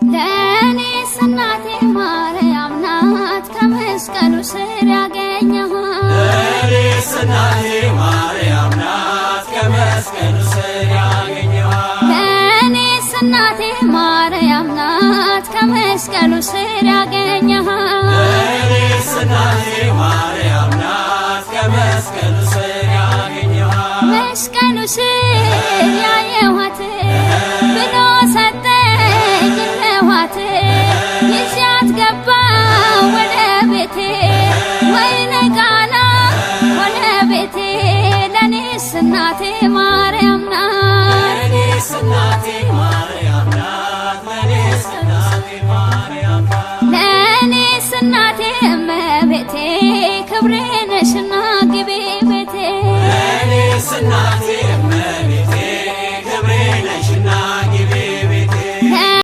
ለእኔስ እናቴ ማርያም ናት ከመስቀሉ ስር ያገኘኋት። ለእኔስ እናቴ ማርያም ናት ከመስቀሉ ስር ያገኘኋት። ለእኔስ እናቴ ማርያም ናት ከመስቀሉ ስር ያገኘኋት። ለእኔስ እናቴ ማርያም ናት ከመስቀሉ ስር ያገኘኋት። መስቀሉ ስር ያየኋት።